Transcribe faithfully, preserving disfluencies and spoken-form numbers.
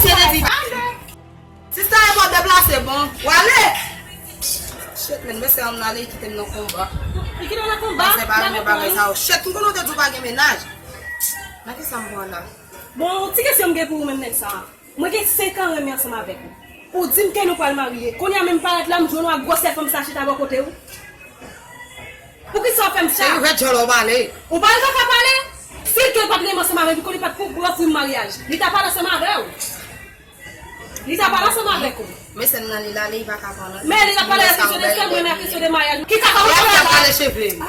misye te di pa ale. Sista e bò deplase bon. W ale. Shit, men mesye an ale kite m nan konba. Li kite w nan konba? Mwen se pa renmen bagay sa yo. Shit, m konnen w te di w pa gen mennaj. Nan ki sa m pran la? Bon, ti kesyon m gen pou ou menm nèg sa. Mwen gen senk an renmen ansanm avèk ou. Ou di m ke nou pral marye. Kounye a menm parèt la, m jwenn ou ak gwosè fanm sa chita bò kote ou. Poukisa w fè m sa? Se yon jwèt djòl w pale. Ou pa rive fè pale? Si l ke l pa t renmen ansanm avè m, piko li pa t pou ofri m maryaj. Li ta pale ansanm avè w. Li ta pale ansanm avèk ou. Men sè m nan li la, li pa ka pale. Men li ta pale la kesyon de sè mwen, la kesyon de maryaj. Ki kaka ou Wè pale fè la? Pale cheve m.